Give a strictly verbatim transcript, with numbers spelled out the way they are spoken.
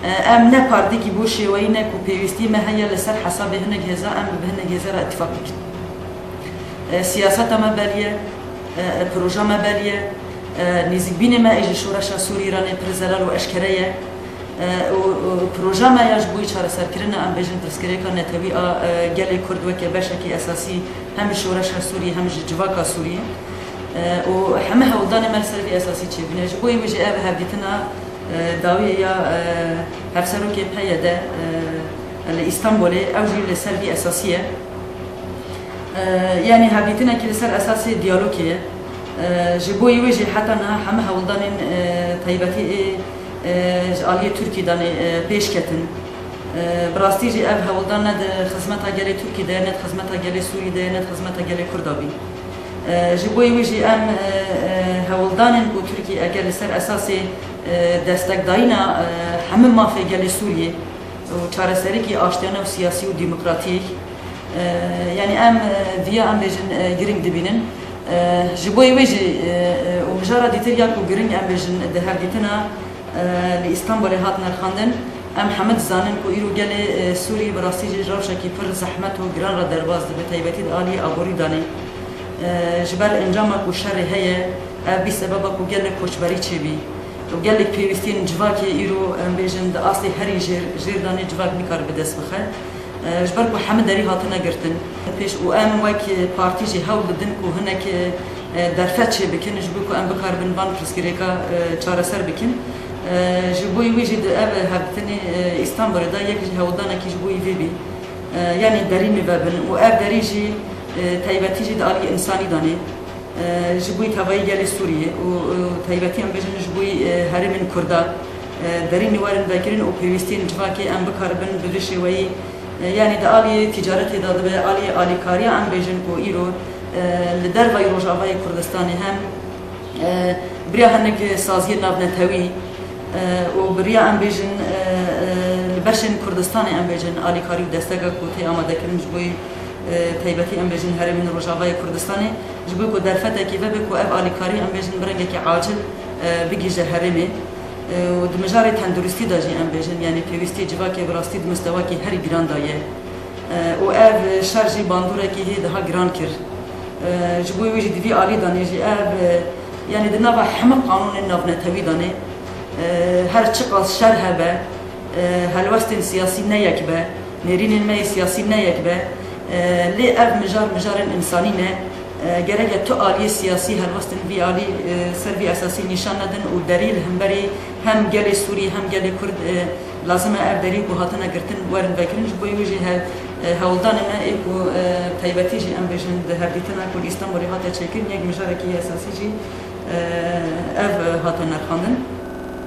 Em ne partikî bo şêweyî ne ku pêwîstî me heye li ser hesabê hinek hêza, em bi hinek hêza re îtîfaq bikin. E, siyaseta me belî ye, e, e, proja me belî ye, e, nêzîkbînê me ê ji şoreşa Sûrî re nê pir zelal û eşkere ye. E, û, û proja me ya ji bo çareserkirina, em bêjin, pirsgirêka netewî a, e, gelê Kurd weke beşekî esasî hem ji şoreşa Sûrî hem ji civaka Sûrî. E, û heme hewldanê me li ser vî esasî çêbûne. Ji bo wê jî ev hevdîtina, e, dawiyê ya, e, hevserokê P Y D, e, li Îstanbulê, ew jî li ser vî esasî ye. E, yanî hevdîtinekî li ser esasê diyalogê ye. E, ji bo wê jî heta niha heme hewldanên, e, taybetî ê, e, ji aliyê Tirkî danê, e, pêş ketin. E, bi rastî jî ev hewldan ne di xizmeta gelê Tirkî de ye, ne di xizmeta gelê Sûrî de ye, ne di xizmeta gelê Kurda bî. E, ji bo wê jî em, e, e, hewldanên ku Tirkî eger li ser esasê, e, destekdayîna, e, hemî mafê gelê Sûriyê û çareserîkî aştiyane û siyasî û demokratîk, e, yanî em, e, viya em bêjin, e, girîng dibînin. E, ji bo wê jî, e, e, û mijara dîtir ya ku girîng em bêjin di hevdîtina, e, li Îstanbulê hat nirxandin, em hemî dizanin ku îro gelê, e, Sûrî bi rastî jî ji rewşekî pir zehmet û giran re derbas dibe, taybetî di aliyê aborî danê. E, ji ber encama ku şerê heye, ev bî sebeba ku gelek koçberî çêbî. Û gelek pêwîstiyên civakê îro, em bêjin, di astê herî jêr, jêr danê, civak nikare bi dest bixe. E, ji ber ku hemî derî hatine girtin. Pêş û em wek partî jî hewl didin ku hinek, e, derfet çê bikin, ji bo ku em bikaribin van pirsgirêka, e, çareser bikin. E, ji bo wê jî di ev hevdîtinê, e, Îstanbulê de yek ji hewldanekî ji bo vê bî. E, yanî derî nîve bin û ev derî jî, e, taybetî jî di alî însanî danê. E, ji bo tevayî gelê Sûriyê û, û taybetî em bêjin ji bo, e, herêmên Kurda, e, derî nî werin vekirin û pêwîstiyên civakê em bikaribin bi vê şêweyî, e, yanî di aliyê ticaretê de dibe, aliyê alîkariya em bêjin ku îro, e, li dervayî Rojavayê Kurdistanê hem, e, bi riya hinek saziyên navnetewî, e, û bi riya em bêjin, e, e, li beşên Kurdistanê em bêjin alîkarî û desteka ku tê amadekirin ji bo, e, taybetî em bêjin herêmên Rojavayê Kurdistanê, ji bo ku derfetekî vebe ku ev alîkarî em bêjin bi rengekî acil, e, bigihîje herêmê. E, û di mijarê tenduristî de jî em bêjin, yanî pêwîstiyê civakê bi rastî di mistewakî herî giran de ye. E, û ev şer jî bandoreke hê daha giran kir. E, ji bo wê jî di vî alî de jî ev, e, yanî di nava hemû qanûnên navnetewî de ne, e, her çiqas şer hebe, e, helwestên siyasî ne yek be, nêrînên me yê siyasî ne yek be, e, lê ev mijar mijarên însanî ne. E, gerek e tu aliyê siyasî helwestên vî alî, e, ser vî esasî nîşan nedin û derî li hemberî hem gelê Sûrî hem gelê Kurd, e, lazim e ev derî ku hatine girtin werin vekirin. Ji bo wê jî he-, e, hewldanê me ê ku, e, taybetî jî em bêjin di hevdîtina ku li Îstanbulê hate çêkirin, yek mijarekî esasî jî, e, ev, e, hate nirxandin.